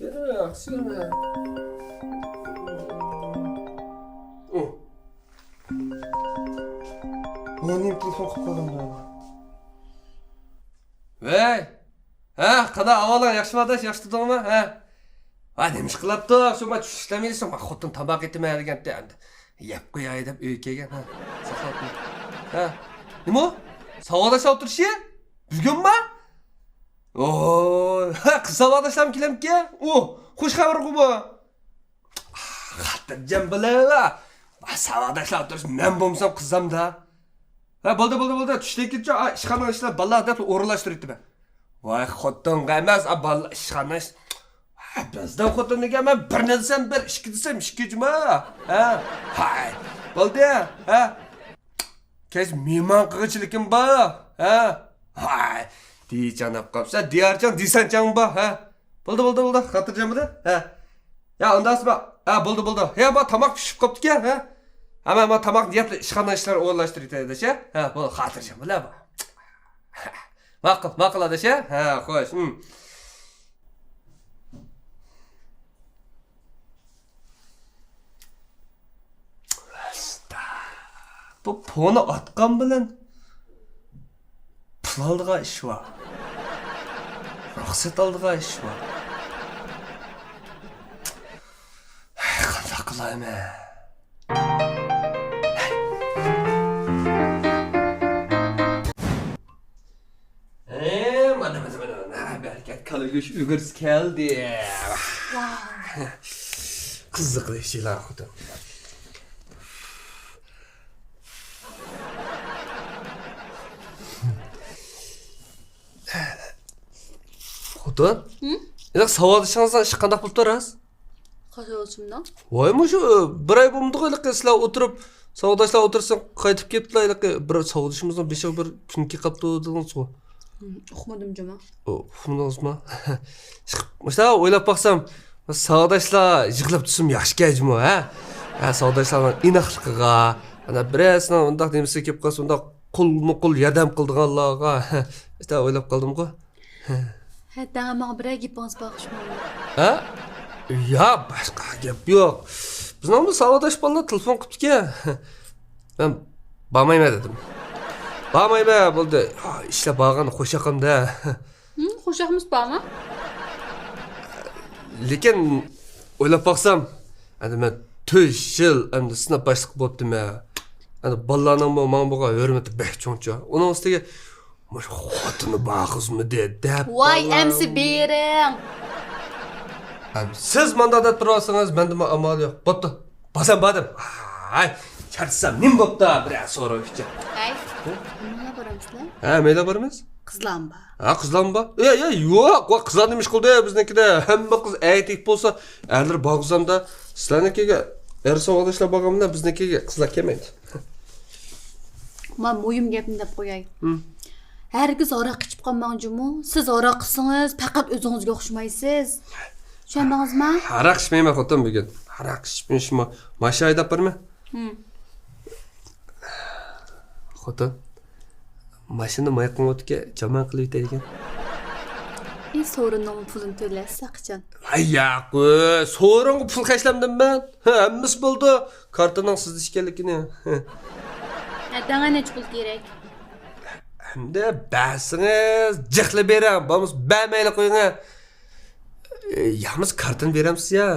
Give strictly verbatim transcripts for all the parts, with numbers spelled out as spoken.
ياخشى. يەنە تېلېفون قىلىپ قالدىم. ۋەي! ھە، قانداق ئەھۋالىڭ؟ ياخشىمۇ ئاداش، ياخشى تۇردۇڭمۇ؟ ھە؟ ۋاي، نېمە ئىش قىلاتتۇق؟ شۇ ما چۈشلەم ئېلىشىڭ، ما خوتۇن تاماق ئېتىمەن دېگەنتى ئەمدى. يەپ قوياي دەپ ئۆيگە كەلگەن. ھە، ساقلاپ قوي. ھە. نېمە؟ ساۋاقداشلار ئولتۇرۇشى؟ بۈگۈنمۇ؟ ئوي، ھە، قىز ساۋاقداشلارمۇ كېلەمكەن؟ ئۇ، خوش خەۋەرغۇ بۇ. خاتىرجەم بولۇڭلار. ساۋاقداشلار ئولتۇرۇشى مەن بولمىسام قىزامدا. ھە، بولدى، بولدى، بولدى. چۈشتىن كېيىنچە، ئا، ئىشخانىغا ئىشلار، بالىلار دەپ ئورۇنلاشتۇرۇۋېتىمەن. ۋاي، خوتۇنغا ئەمەس، ئا، بالىلار ئىشخانا ئىش-، ھە، بىزدىن خوتۇن دېگەن مەن بىرنى دېسەم بىر، ئىككى دېسەم ئىككى جۇما. ھە؟ ھاي، بولدى، ھە؟ كەچ مېھمان قىلغۇچىلىكىم بار. ھە؟ ھاي، دېيىچان ئاپ قاپسەن، دىيارچان دېسەنچاڭ بار. ھە؟ بولدى، بولدى، بولدى. خاتىرجەم بولدى. ھە؟ يا، ئۇنداق ئەمەس. ھە، بولدى، بولدى. يا، ما تاماق پىشىپ قاپتىكەن، ھە؟ ھە، ما، ما تاماقنى يەپلا ئىشخانا ئىشلار ئورۇنلاشتۇرۇۋېتەي، ئاداش، ھە؟ ھە، بولدى، خاتىرجەم بول، ھە، بۇ. ماقۇل، ماقۇل، ئاداش، ھە؟ ھە، خوش. ھىم. بۇ پونى ئاتقان بىلەن پۇل ئالىدىغان ئىش بار. رۇخسەت ئالىدىغان ئىش بار. قانداق قىلايمەن؟ ھە، مانا، مانا، مانا، مانا، بەرىكەت، كالا گۆش ئۈگرىسى كەلدى. قىزىق ئىشلار خوتۇن. خوتۇن؟ ھىم؟ ھېلىقى ساۋاقدىشىڭىزنىڭ ئىشى قانداق بولۇپتۇ راست؟ قايسى ساۋاقدىشىمنىڭ؟ ۋاي، مۇشۇ بىر ئاي بولمىدىغۇ ھېلىقى سىلەر ئولتۇرۇپ، ساۋاقداشلار ئولتۇرسا قايتىپ كېتىپلا، ھېلىقى بىر ساۋاقدىشىمىزنىڭ بېشىغا بىر كۈنكى قاپتۇ دېدىڭىزغۇ. ھىم، ئۇقمىدىم جۇما. ئۇ، ئۇقمىدىڭىزمۇ؟ مۇشۇنداق ئويلاپ باقسام، ساۋاقداشلار يىغلاپ تۇرسىمۇ ياخشىكەن جۇمۇ، ھە؟ ھە، ساۋاقداشلارنىڭ ئىناقلىقىغا، ئانا بىرەرسىنىڭ ئۇنداق نېمىسى كېلىپ قالسا، ئۇنداق قولمۇ قول ياردەم قىلىدىغانلارغا، شۇنداق ئويلاپ قالدىمغۇ. ھە، دەڭە، ماڭا بىرەر گېپىڭىز بار ئوخشىمامدۇ؟ ھە؟ يا، باشقا گەپ يوق. بىزنىڭمۇ ساۋاقداش بالىلار تېلېفون قىپتىكەن. مەن بارمايمەن دېدىم. بارمايمەن، بولدى. ئىشلەپ بارغان خوش ياقامدا. ھىم، خوش ياقمىسى بارمۇ؟ لېكىن ئويلاپ باقسام، ئەمدى مەن تۆت يىل ئەمدى سىنىپ باشلىقى بوپتىمەن. ئەمدى بالىلارنىڭمۇ ماڭا بولغان ھۆرمىتى بەك چوڭچۇ. ئۇنىڭ ئۈستىگە مۇشۇ خوتۇنى بار خىزمىتى دەپ. ۋاي، ئەمسە بېرىڭ. ھەم سىز مانداق دەپ تۇرۇۋالسىڭىز، مەندىمۇ ئامال يوق. بوپتۇ، بارسام باردىم. ھاي، چارچىسام نېمە بوپتۇ، بىرەر سوراپ ئىچە. ھەي، ھە؟ نېمىلا بارامسىلەر؟ ھە، مەيلى بارىمىز. قىزلارمۇ بار؟ ھە، قىزلارمۇ بار. يا، يا، يوق، ۋا قىزلار نېمە ئىش قىلدى؟ بىزنىڭكىدە ھەممە قىز ئەتىك بولسا، ئەرلىرى بارغۇزامدا. سىلەرنىڭكىگە ئەر ساۋاقداشلار بارغان بىلەن بىزنىڭكىگە قىزلار كەلمەيدۇ. ما مۇھىم گەپنى دەپ قوياي. ھىم. ھەرگىز ھاراق ئىچىپ قالماڭ جۇمۇ. سىز ھاراق ئىچسىڭىز، پەقەت ئۆزىڭىزگە ئوخشىمايسىز. چۈشەندىڭىزمۇ؟ ھاراق ئىچمەيمەن خوتۇن بۈگۈن. ھاراق ئىچىپ يۈرۈشمۇ، ماشىنا ھەيدەپ بېرىمەن. ھىم. خوتۇن، ماشىنا مايقىڭ ئۆتكە جامان قىلىۋېتەيدىكەن. ئى، سورۇننىڭ پۇلىنى تۆلەشسە قاچان؟ ۋاي ياقۇ، سورۇنغا پۇل خەجلەمدىم مەن. ھە، ھەممىسى بولىدۇ. كارتىنىڭ سىزدە ئىكەنلىكىنى. ھە، دەڭە نەچچە پۇل كېرەك؟ ئەمدى بەرسىڭىز جىقلا بېرىڭ، بولمىسا بەرمەيلا قويۇڭ. ئە، يا بولمىسا كارتىنى بېرەمسىز يا؟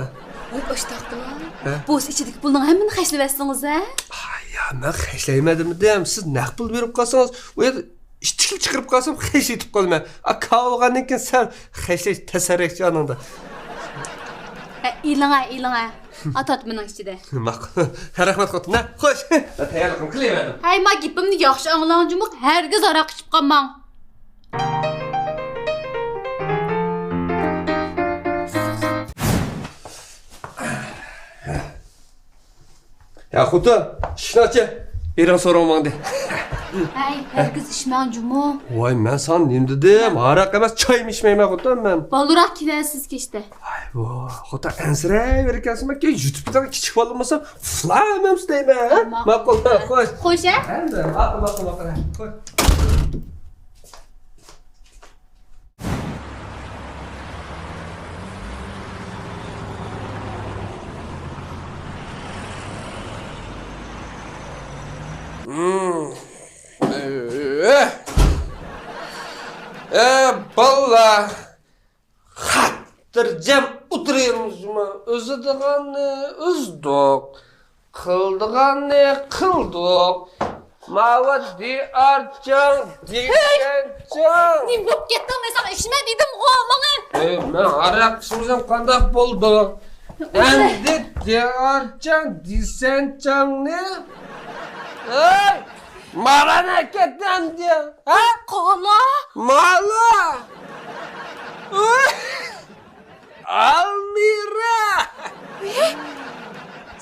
ۋاي، ئاشتاقتىلا. ھە؟ بولسا ئىچىدىكى پۇلنىڭ ھەممىنى خەجلىۋەتسىڭىز، ھە؟ ئاي، يا، مەن خەجلەيمەن دېمىدىم. سىز نەق پۇل بېرىپ قالسىڭىز، ئۇ يەردە ئىتتىكىپ چىقىرىپ قالسام، خەجلىتىپ قالىمەن. ئا، كاۋا بولغاندىن كېيىن سەل خەجلەش تەسرەكچى ئانىڭدا. ھە، ئېلىڭە، ئېلىڭە. ئاتات مېنىڭ ئىچىدە. ماقۇل. رەھمەت خوتۇن، ھە؟ خوش. تەييارلىقىمنى قىلىۋەردىم. ھەي، ما گېپىمنى ياخشى ئاڭلاڭ جۇمۇ، ھەرگىز ھاراق ئىچىپ قالماڭ. يا خوتۇن، ئىشىكنى ئاچە. ئېرىڭ سورۇنغا ماڭدى. ھەي، ھەرگىز ئىچمەڭ جۇمۇ. ۋاي، مەن ساڭا نېمە دېدىم؟ ھاراق ئەمەس، چايمۇ ئىچمەيمەن خوتۇن مەن. بالدۇراق كېلەرسىز كەچتە. ۋاي، بۇ خوتۇن ئەنسىرەيۋېرىكەنسىز، مەن كېيىن يۇتۇپ كېتىڭ، كىچىك بالىمىسام، ئۇخلاۋەرمەمسىز دەيمەن، ھە؟ ماقۇل. ماقۇل، خوش. خوش، ھە؟ ئەمدى، ماقۇل، ماقۇل، ماقۇل، ھە. خوش. بالىلار، خاتىرجەم ئولتۇرىمىزمۇ؟ ئۈزىدىغاننى ئۈزدۇق، قىلىدىغاننى قىلدۇق. ماۋۇ دىئارچاڭ، دېسەنچاڭ. نېمە بولۇپ كەتتىڭ؟ مەن ساڭا ئىچمە دېدىمغۇ، ماڭا. ئەي، مەن ھاراق ئىچمىسەم قانداق بولىدۇ؟ ئەمدى دىئارچاڭ، دېسەنچاڭنى. ئەي، مانا كەتتى ئەمدى. ھە؟ قالا. مالا. ئەي. ئالمىرا!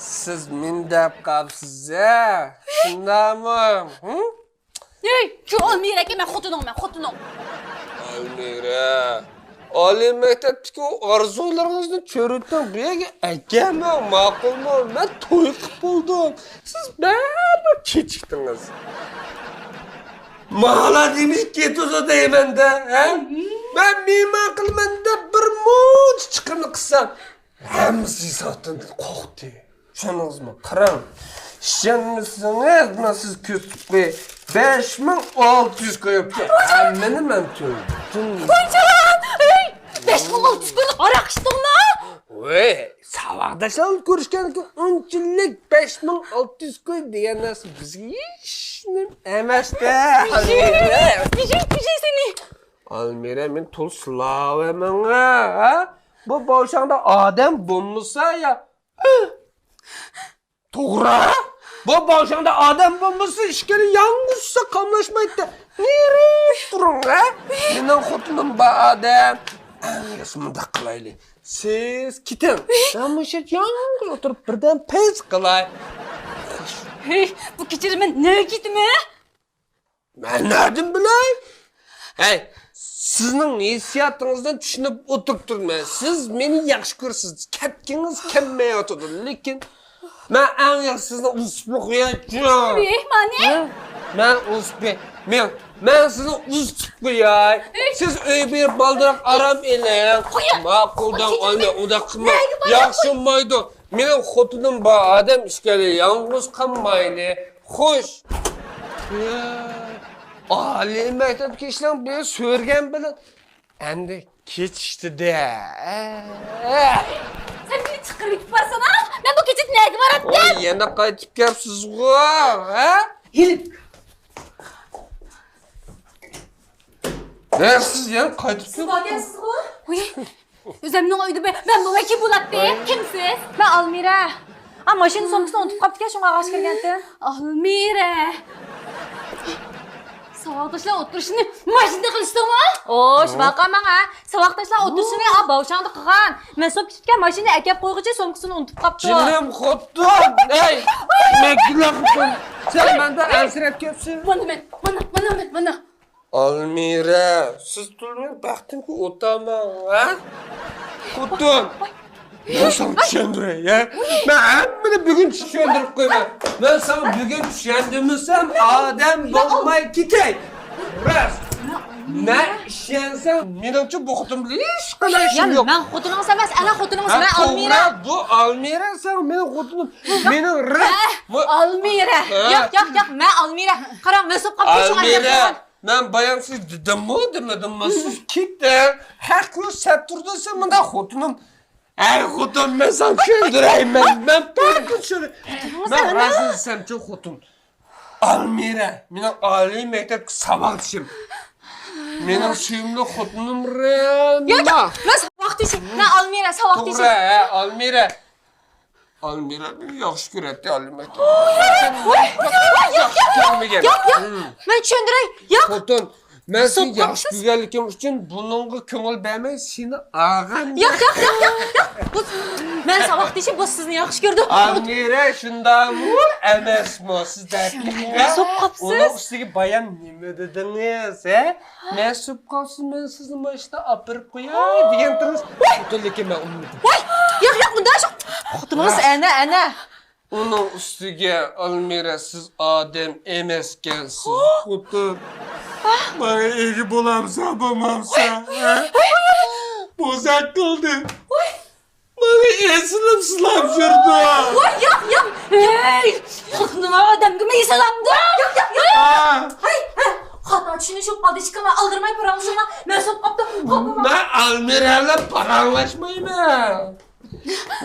سىز مېنى دەپ قاپسىز ھە؟ شۇنداقمۇ؟ ھە؟ ھەي، شۇ ئالمىرەكى مەن خوتۇنۇڭ، مەن خوتۇنۇڭ. ئالمىرا، ئالىي مەكتەپتىكى ئۇ ئارزۇلىرىڭىزنى چۆرۈتۈڭ، بۇ يەرگە ئەكەلمەڭ، ماقۇلمۇ؟ مەن توي قىلىپ بولدۇم. سىز بەرىبىر كېچىكتىڭىز. مالا نېمە ئىش كېتىدۇ دەيمەن-دە، ھە؟ مەن مېھمان قىلىمەن دەپ بىر مۇنچە چىقىمنى قىلسام، ھەممىسى ھېسابتىن قوقتى. چۈشەندىڭىزمۇ؟ قاراڭ، ئىشەنمىسىڭىز، مەن سىز كۆرسىتىپ قوياي. بەش مىڭ ئالتە يۈز كوي بوپتۇ. ھەممىنى مەن تۆلىدىم. ۋاي جان! ھەي! بەش مىڭ ئالتە يۈز كويلۇق ھاراق ئىچتىڭمۇ؟ ۋەي، ساۋاقداشلار بىلەن كۆرۈشكەندىكىن ئۇنچىلىك بەش مىڭ ئالتە يۈز كوي دېگەن نەرسە بىزگە ھېچنېمە ئەمەستە. بىژىي، بىژىي سېنى. ئالمىرا، مېنى تولا سىلاۋەرمەڭ ھە. بۇ باۋشاڭدا ئادەم بولمىسا يا. توغرا. بۇ باۋشاڭدا ئادەم بولمىسا، ئىككىلى يالغۇزسا قاملاشمايتتى. نېرى تۇرۇڭ ھە؟ مېنىڭ خوتۇنۇم بار ئادەم. ئەمدى مۇنداق قىلايلى. سىز كېتىڭ. مەن مۇشۇ يەردە يالغۇز ئولتۇرۇپ بىردەم پەيز قىلاي. ھەي، بۇ كېچىدە مەن نەگە كېتىمەن؟ مەن نەدىن بىلەي؟ ھەي، سىزنىڭ ھېسسىياتىڭىزدىن چۈشىنىپ ئولتۇرۇپ تۇرىمەن. سىز مېنى ياخشى كۆرىسىز. كەتكىڭىز كەلمەيۋاتىدۇ. لېكىن مەن ئەڭ ياخشى سىزنى ئۇزىتىپ قويايچۇ. مېھمانى؟ ھە؟ مەن ئۇزىتىپ، مەن، مەن سىزنى ئۇزىتىپ قوياي. ئۆي. سىز ئۆيگە بېرىپ بالدۇراق ئارام ئېلىڭ. قويۇڭ. ماقۇل دەڭ، ئالمىرا، ئۇنداق قىلماڭ. نەگە بارىمەن؟ ياخشىمايدۇ. مېنىڭ خوتۇنۇم بار ئادەم ئىكەن، يالغۇز قالمايلى. خوش. ئالىي مەكتەپكە ئىشلەڭ بىر سۆرىگەن بىلەن. ئەمدى كېچىكتى-دە. سەن مېنى چىقىرىپ كېتىپ بارسانا، مەن بۇ كېچىدە نەگە باراتتىم؟ ۋاي، يەنە قايتىپ كەپسىزغۇ، ھە؟ ھېلىپ. نە، سىز يەنە قايتىپ سىز كەپ- باركەنسىزغۇ؟ ۋاي، ئۆزۈمنىڭ ئۆيىدە مەن، مەن بولماي كىم بولاتتى؟ ۋاي. كىمسىز؟ مەن ئالمىرا. ئا، ماشىنا سومكىسىنى ئۇنتۇپ قاپتىكەن، شۇڭا ئاغاچ كىرگەنتىم. ئالمىرە. ساۋاقداشلار ئولتۇرۇشىنى ماشىنىدا قىلىشتىڭمۇ؟ ئوش، ۋاقا ماڭا. ساۋاقداشلار ئولتۇرۇشىنى ئا باۋشاڭدا قىلغان. مەن سوپ كېتىپكەن، ماشىنىنى ئەكەپ قويغۇچە سومكىسىنى ئۇنتۇپ قاپتۇ. جېنىم خوتۇن، ئەي، مەكگۈلە خوتۇن. سەن مەندىن ئەنسىرەپ كەپسەن. مانا مەن، مانا، مانا مەن، مانا. ئالمىرە، سىز تۇرۇڭ، بەختىمگە ئولتۇرماڭ، ھە؟ خوتۇن، مەن ساڭا چۈشەندۈرەي، ھە؟ مەن ھەممىنى بۈگۈن چۈشەندۈرۈپ قويىمەن. مەن ساڭا بۈگۈن چۈشەندۈرمىسەم، ئادەم بولماي كېتەي. راست. مەن ئىشەنسەڭ، مېنىڭچە بۇ خوتۇن بىلەن ھېچقانداق ئىشىم يوق. مەن خوتۇنىڭىز ئەمەس، ئەنە خوتۇنىڭىز، مەن ئالمىرە. بۇ ئالمىرە، سەن مېنىڭ خوتۇنۇم. مېنىڭ راست. ئالمىرە. ياق، ياق، ياق، مەن ئالمىرە. قاراڭ، مەن سوپ قاپتۇ شۇڭا. ئالمىرە. مەن بايام سىز دېدىممۇ، دېمىدىممۇ؟ سىز كېتىڭ. ھەق يوق، سەت تۇردى، سەن مۇنداق خوتۇنۇم. ئەي خوتۇن، مەن ساڭا چۈشەندۈرەي، مەن، مەن باركىن چۈشەندۈرەي. مەن راست دېسەمچۇ خوتۇن. ئالمىرە، مېنىڭ ئالىي مەكتەپتىكى ساۋاقدىشىم. مېنىڭ سۆيۈملۈك خوتۇنۇم رېما. ياق، ياق، مەن ساۋاقدىشىم. مەن ئالمىرە، ساۋاقدىشىم. توغرا، ھە، ئالمىرە. ئالمىرا مېنى ياخشى كۆرەتتى، ئالىي مەكتەپ. ۋاي، ۋاي، ۋاي، ياق، ياق، ياق، ياق، ياق، ياق. مەن چۈشەندۈرەي، ياق. خوتۇن، مەن سېنى ياخشى كۆرگەنلىكىم ئۈچۈن بۇنىڭغا كۆڭۈل بەرمەي سېنى ئالغان. ياق، ياق، ياق، ياق، ياق. بۇ، مەن ساۋاقدىشىم، بۇ سىزنى ياخشى كۆرىدۇ. ئالمىرا، شۇنداقمۇ ئەمەسمۇ؟ سىز دەپ بېقىڭ. سوپ قاپسىز. ئۇنىڭ ئۈستىگە بايام نېمە دېدىڭىز، ھە؟ مەن سوپ قاپسىز، مەن سىزنى ماشىنىدا ئاپىرىپ قوياي دېگەنتىڭىز. خوتۇنلىكى مەن ئۇنىمىدىم. ۋاي، ياق، ياق، مۇنداق شۇ. خوتۇنىڭىز ئەنە، ئەنە. ئۇنىڭ ئۈستىگە، ئالمىرا، سىز ئادەم ئەمەسكەنسىز. خوتۇن. ماڭا ئىگە بولامسا، بولمامسا، ھە؟ بوزەك قىلدى. ماڭا ئېسىلىپ سىلاپ يۈردى. ۋاي، ياق، ياق. ھەي، خوتۇنۇم ئادەمگىمۇ ئېسىلامدۇ؟ ياق، ياق، ياق. ھەي، ھەي، خاتا چۈشىنىشىپ قالدى، ئىككىڭلار ئالدىرىماي پاراڭلىشىڭلار، مەن سوقۇپ قاپتۇ. مەن ئالمىرا بىلەن پاراڭلاشمايمەن.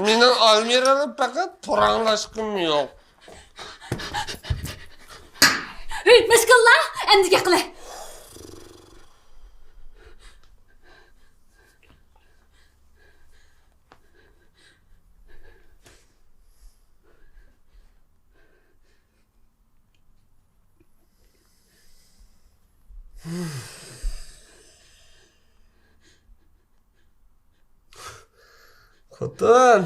مېنىڭ ئالمىرا بىلەن پەقەت پاراڭلاشقۇم يوق. ھەي، مەشكاللا، ئەمدى گەپ قىلە. خوتۇن!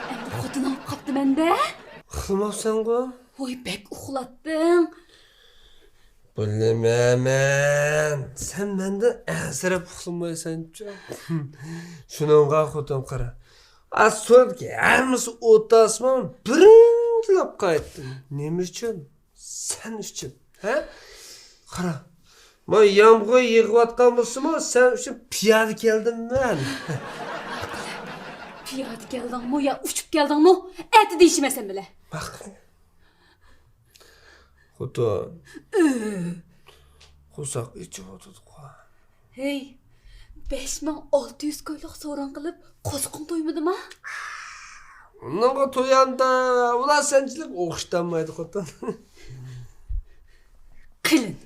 ئەمدى خوتۇن ئاپ قاپتىمەن دە. ئۇخلىماپسەنغۇ؟ ۋوي، بەك ئۇخلاتتىڭ. بىلمەيمەن، سەن مەندىن ئەنسىرەپ ئۇخلىمايسەنچۇ. شۇنىڭغا خوتۇن قارا. ئا، سويۇپكى ھەممىسى ئوتاسمۇ بىرىنچىلەپ قايتتىم. نېمە ئۈچۈن؟ سەن ئۈچۈن، ھە؟ قارا، ما يامغۇر يېغىۋاتقان بولسىمۇ، سەن ئۈچۈن پىيادە كەلدىم مەن. پىيادە كەلدىڭمۇ يا ئۇچۇپ كەلدىڭمۇ؟ ئەتە دېيىشىمەن سەن بىلەن. باق. خوتۇن. ئۆ. قورساق ئېچىۋاتىدىغۇ. ھەي، بەش مىڭ ئالتە يۈز كويلۇق سورۇن قىلىپ، قورسىقىڭ تويمىدىما؟ ئۇنىڭغا تويامدا، ئۇلار سەنچىلىك ئوخشىتالمايدۇ، خوتۇن. قېلىن.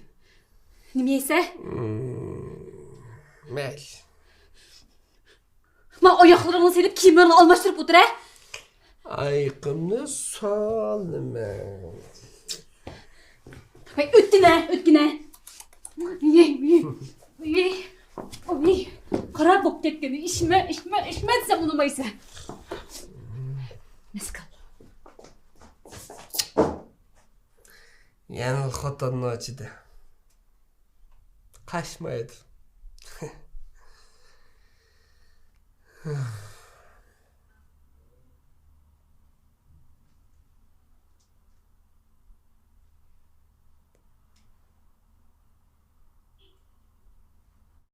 نېمە يەيسە؟ مم، مەيلى. ما ئاياقلىرىڭنى سېلىپ، كىيىملىرىڭنى ئالماشتۇرۇپ ئولتۇر، ھە؟ ئايىقىمنى سالىمەن. ۋاي، ئۆتكىنە، ئۆتكىنە. ۋاي، ۋاي، ۋاي. خاراب بولۇپ كەتكەن. ئىچمە، ئىچمە، ئىچمە دېسەم ئۇنىمايسەن. مەسكال. يەنە خوتۇننىڭ ئىچىدە. قاچمايدۇ.